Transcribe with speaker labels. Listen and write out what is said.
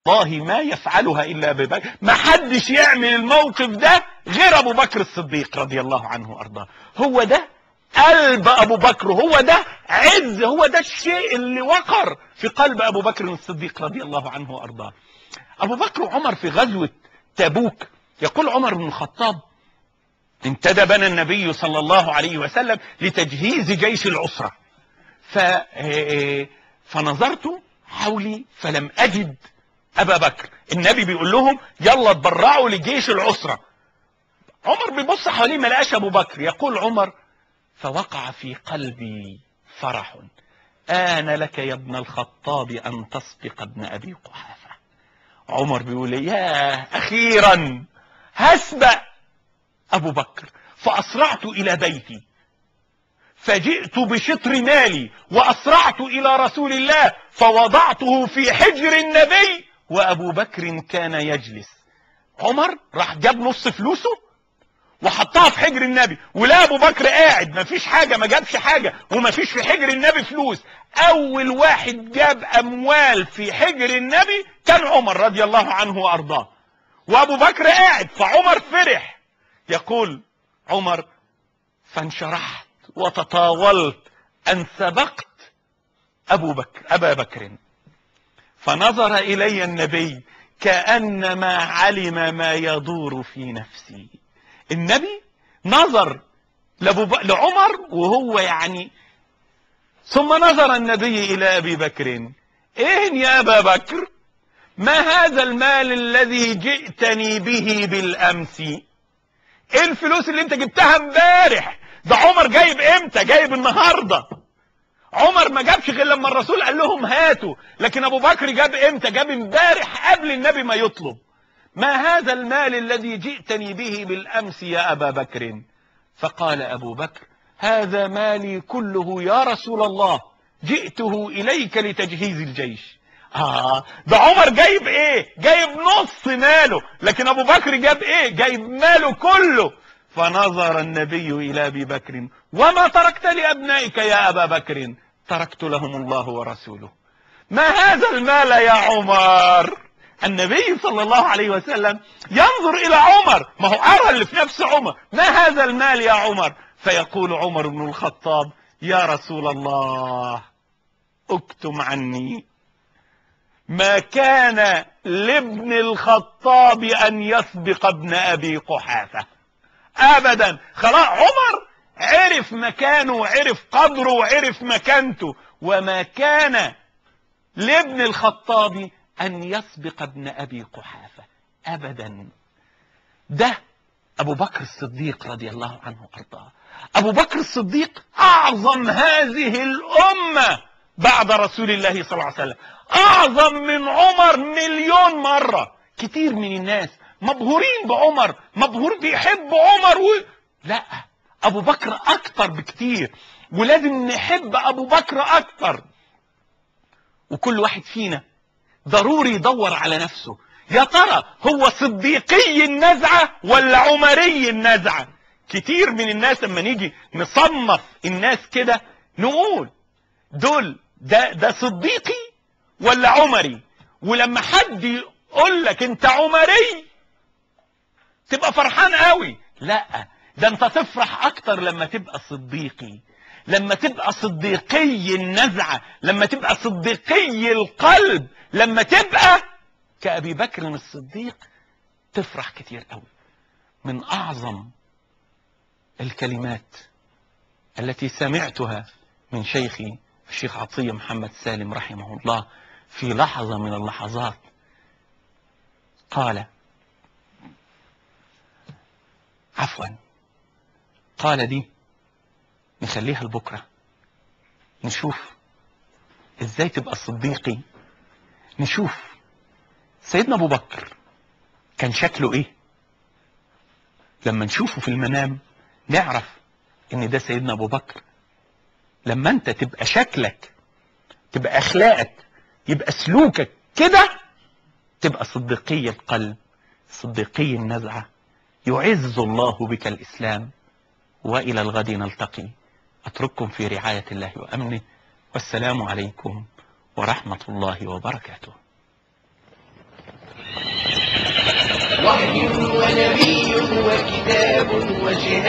Speaker 1: والله ما يفعلها إلا أبي بكر. ما حدش يعمل الموقف ده غير أبو بكر الصديق رضي الله عنه وأرضاه. هو ده قلب أبو بكر، هو ده عز، هو ده الشيء اللي وقر في قلب أبو بكر الصديق رضي الله عنه وأرضاه. أبو بكر وعمر في غزوة تبوك، يقول عمر بن الخطاب: انتدبنا النبي صلى الله عليه وسلم لتجهيز جيش العسرة، فنظرت حولي فلم أجد أبا بكر. النبي بيقول لهم يلا اتبرعوا لجيش العسرة. عمر بيبص حواليه ما لقاش أبو بكر. يقول عمر: فوقع في قلبي فرح، آن لك يا ابن الخطاب أن تسبق ابن أبي قحافة. عمر بيقول يا أخيرا هسبق أبو بكر. فأسرعت إلى بيتي فجئت بشطر مالي، وأسرعت إلى رسول الله فوضعته في حجر النبي، وأبو بكر كان يجلس. عمر راح جاب نص فلوسه وحطها في حجر النبي، ولا أبو بكر قاعد مفيش حاجة، ما جابش حاجة، ومفيش في حجر النبي فلوس. أول واحد جاب أموال في حجر النبي كان عمر رضي الله عنه وأرضاه، وأبو بكر قاعد. فعمر فرح. يقول عمر: فانشرحت وتطاولت أن سبقت أبا بكر. فنظر إلي النبي كأنما علم ما يدور في نفسي. النبي نظر لعمر وهو يعني، ثم نظر النبي إلى أبي بكر: إيه يا أبا بكر، ما هذا المال الذي جئتني به بالأمس؟ إيه الفلوس اللي انت جبتها امبارح؟ ده عمر جايب امتى؟ جايب النهارده. عمر ما جابش غير لما الرسول قال لهم هاتوا، لكن ابو بكر جاب امتى؟ جاب امبارح قبل النبي ما يطلب. ما هذا المال الذي جئتني به بالامس يا ابا بكر؟ فقال ابو بكر: هذا مالي كله يا رسول الله، جئته اليك لتجهيز الجيش. ده عمر جايب ايه؟ جايب نص ماله، لكن ابو بكر جاب ايه؟ جايب ماله كله. فنظر النبي الى ابي بكر: وما تركت لابنائك يا ابا بكر؟ تركت لهم الله ورسوله. ما هذا المال يا عمر؟ النبي صلى الله عليه وسلم ينظر الى عمر، ما هو ارى اللي في نفس عمر. ما هذا المال يا عمر؟ فيقول عمر بن الخطاب: يا رسول الله اكتم عني، ما كان لابن الخطاب ان يسبق ابن ابي قحافة ابدا. خلاص عمر عرف مكانه وعرف قدره وعرف مكانته، وما كان لابن الخطاب ان يسبق ابن ابي قحافة ابدا. ده ابو بكر الصديق رضي الله عنه وارضاه. ابو بكر الصديق اعظم هذه الامة بعد رسول الله صلى الله عليه وسلم، اعظم من عمر مليون مرة. كتير من الناس مبهورين بعمر، مبهور بيحب عمر لا، ابو بكر اكتر بكتير، ولازم نحب ابو بكر اكتر. وكل واحد فينا ضروري يدور على نفسه، يا ترى هو صديقي النزعة ولا عمري النزعة؟ كتير من الناس لما نيجي نصنف الناس كده نقول دول ده صديقي ولا عمري. ولما حد يقول لك انت عمري تبقى فرحان قوي، لا ده انت تفرح اكتر لما تبقى صديقي، لما تبقى صديقي النزعة، لما تبقى صديقي القلب، لما تبقى كأبي بكر الصديق تفرح كتير قوي. من اعظم الكلمات التي سمعتها من شيخي الشيخ عطية محمد سالم رحمه الله في لحظة من اللحظات، قال، عفوا، قال دي نخليها لبكرة، نشوف ازاي تبقى صديقي، نشوف سيدنا ابو بكر كان شكله ايه لما نشوفه في المنام نعرف ان ده سيدنا ابو بكر. لما انت تبقى شكلك، تبقى اخلاقك، يبقى سلوكك كده، تبقى صديقي القلب، صديقي النزعة. يعز الله بك الإسلام. وإلى الغد نلتقي، أترككم في رعاية الله وأمنه، والسلام عليكم ورحمة الله وبركاته.
Speaker 2: وحي ونبي وكتاب وجهاد.